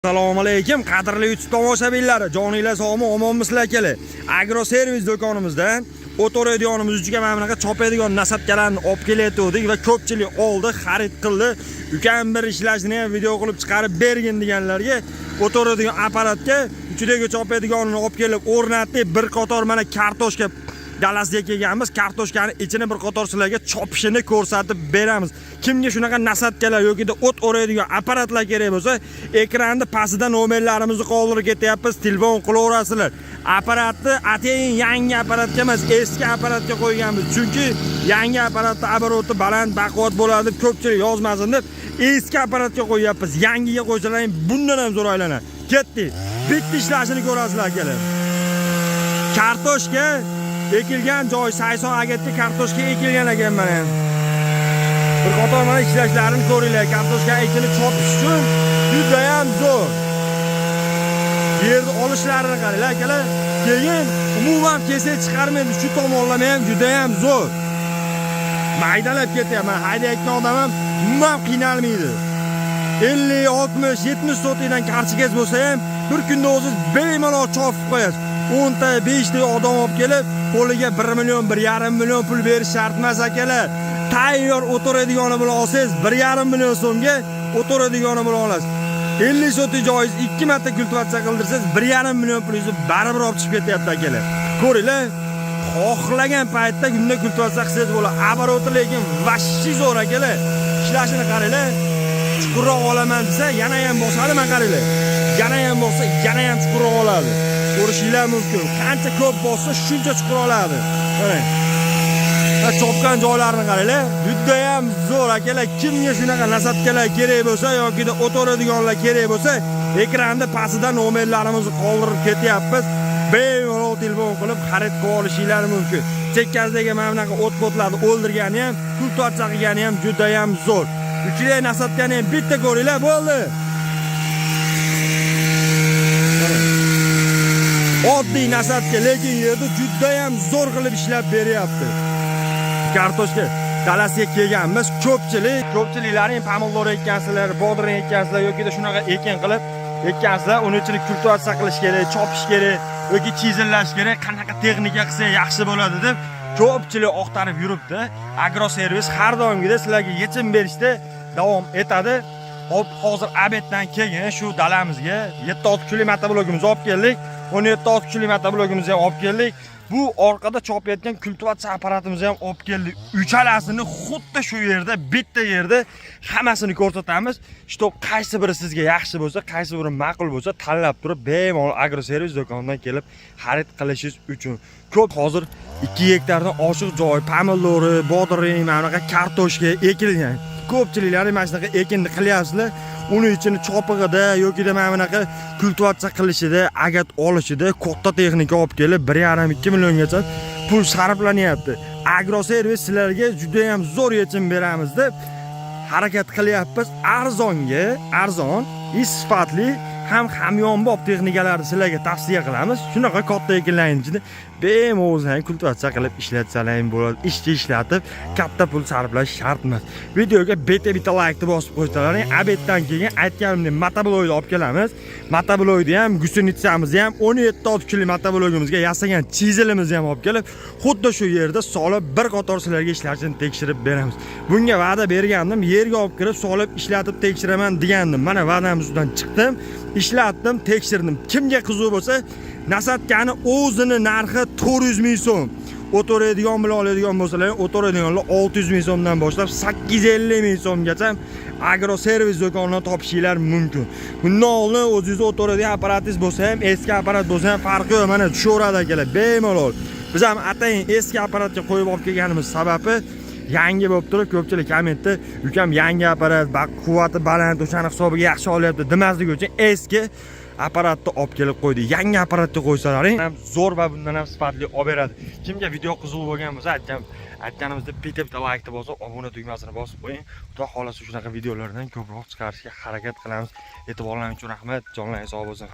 Assalomu alaykum, qadrli YouTube tomoshabinlari, joninglar sog'mi, omonmisizlar, akalar? Agro servis do'konimizdan o'toradiganimiz uchiga mana bunaqa chopadigan насадка larni olib kelayotgandik va ko'pchilik oldi, xarid qildi. Ukam, bir ishlashini ham video qilib chiqarib bergin deganlarga o'toradigan apparatga uchidagi chopadiganini olib kelib o'rnatdik. Bir qator mana kartoshka dalasiga kelganmiz. Kartoshkani ichini bir qator sizlarga chopishini ko'rsatib beramiz. Kimga shunaqa насадка lar yoki o't o'raydigan apparatlar kerak bo'lsa, ekranda pastida nomerlarimizni qoldirib ketyapmiz, telefon qilaverasizlar. Apparatni atayin yangi apparatga emas, eski apparatga qo'yganmiz. Chunki yangi apparatni обороти baland, baquvvat bo'ladi deb ko'pchilik yozmasin deb eski apparatga qo'yyapmiz. Yangiga qo'ysalaring, bundan ham zo'r aylanadi. Ketdik. Bitta ishlashini ko'rasizlar, akalar. Kartoshka ekilgan joy 80 agatga kartoshka ekilgan ekan mana. Bir qator mana ishlashlarini ko'ringlar. Kartoshka ichini chopish uchun juda ham zo'r. Yerni olishlarini qaranglar, akalar. Keyin umuman kesak chiqarmaydi. Shu tomonlama ham juda ham zo'r. Maydalab ketyapti. Mana haydayotgan odam ham umuman qiynalmaydi. 50, 60, 70 sotikdan kartoshkangiz bo'lsa ham, bir kunda o'zingiz bemalol chopib qo'yasiz. 10 ta, 5 ta odam olib kelib, qo'liga 1 million, 1,5 million pul berish shart emas, akalar. Tayyor o'tiradigani bilan olsangiz, 1,5 million so'mga o'tiradigani bilan olasiz. 50 sotik joyingiz 2 marta kultivatsiya qildirsangiz, 1,5 million pulingizni baribir olib chiqib ketyapti, akalar. Ko'ringlar, xohlagan paytda bunda kultivatsiya qilsangiz bo'ladi. Обороти lekin вообще zo'r, akalar. Ishlashini qaranglar. Chuqurroq olaman desa, yana ham bosadi, mana qaranglar. Yana ham bossa, yana ham chuqurroq oladi. Ko'rishinglar mumkin. Qancha ko'p bossa, shuncha chuqur oladi. Qarang. Ha, chopgan joylarini qaranglar. Judayam zo'r, akalar. Kimga shunaqa насадка lar kerak bo'lsa yoki o'tiradiganlar kerak bo'lsa, ekranda pastida nomerlarimizni qoldirib ketyapmiz. Bemalol telefon qilib xarid qilib olishinglar mumkin. Chekkasidagi mana bunaqa o't-potlarni o'ldirgani ham, kultivatsiya qilgani ham judayam zo'r. Uchida насадка ni ham bitta ko'ringlar, bo'ldi. Qarang. Oddiy насадка, lekin yerda judayam zo'r qilib ishlab beryapti. Kartoshka dalasiga kelganmiz. Ko'pchiliklaring pomidor ekkansizlar, bodring ekkansizlar yoki shunaqa ekin qilib ekkansizlar, uni ichini kultivatsiya qilish kerak, chopish kerak yoki chizillash kerak, qanaqa texnika qilsa yaxshi bo'ladi deb ko'pchilik oqtarib yuribdi. Agroservis har doimgidek sizlarga yechim berishda davom etadi. Hop, hozir обед dan keyin shu dalamizga 7-6 kuchli motoblokimizni olib keldik. 17-6 kuchli motoblokimizni ham olib keldik. Bu orqada chopayotgan kultivatsiya apparatimizni ham olib keldik. Uchalasini xuddi shu yerda, bitta yerda hammasini ko'rsatamiz. Чтоб qaysi biri sizga yaxshi bo'lsa, qaysi biri ma'qul bo'lsa, tanlab turib bemalol agroservis do'konidan kelib xarid qilishingiz uchun. Ko'p hozir 2 gektardan oshiq joy pomidori, bodring, mana bunaqa kartoshka ekilgan. Ko'pchiliklar mana shunaqa ekinni qilyapsizlar. Uni ichini chopig'ida yoki mana bunaqa kultivatsiya qilishida, agat olishida katta texnika olib kelib 1,5-2 milliongacha pul sarflanyapti. Agroservis sizlarga juda ham zo'r yechim beramiz deb harakat qilyapmiz. Arzonga, arzon, sifatli ham hamyonbop texnikalarni sizlarga tavsiya qilamiz. Shunaqa katta ekinlarning ichida bemalol o'zlaring kultivatsiya qilib ishlatsalaring bo'ladi. Ishchi ishlatib katta pul sarflash shart emas. Videoga bitta bitta laykni bosib qo'ysalaring, обед dan keyin aytganimdek motoblokni olib kelamiz. Motoblokni ham, гусеница mizni ham, 17 kuchli motoblokimizga yasagan chizelimizni ham olib kelib, xuddi shu yerda solib bir qator sizlarga ishlashini tekshirib beramiz. Bunga va'da bergandim, yerga olib kirib solib ishlatib tekshiraman degandim. Mana va'dam ustidan chiqdim, ishlatdim, tekshirdim. Kimga qiziq bo'lsa, насадка ni o'zini narxi 400 ming so'm. O'tiradigan bilan oladigan bo'lsalar, o'tiradiganlar 600 ming so'mdan boshlab 850 ming so'mgacha agroservis do'konidan topishinglar mumkin. Bundan oldin o'zingizni o'tiradigan apparatingiz bo'lsa ham, eski apparat bo'lsa ham farqi yo'q, mana tushaveradi, akalar, bemalol. Biz ham atayin eski apparatga qo'yib olib kelganimiz sababi, yangi bo'lib turib ko'pchilik kommentda "Ukam, yangi apparat, quvvati baland, o'shani hisobiga yaxshi olyapti" demasligi uchun eski apparatni olib kelib qo'ydik. Yangi apparatga qo'ysalaring ham zo'r va bundan ham sifatli olib beradi. Kimga video qiziq bo'lgan bo'lsa, aytganimizdek bitta bitta laykni bosib, obuna tugmasini bosib qo'ying. Xudo xohlasa, shunaqa videolardan ko'proq chiqarishga harakat qilamiz. E'tiborlaring uchun rahmat, jonlaringiz sog' bo'lsin.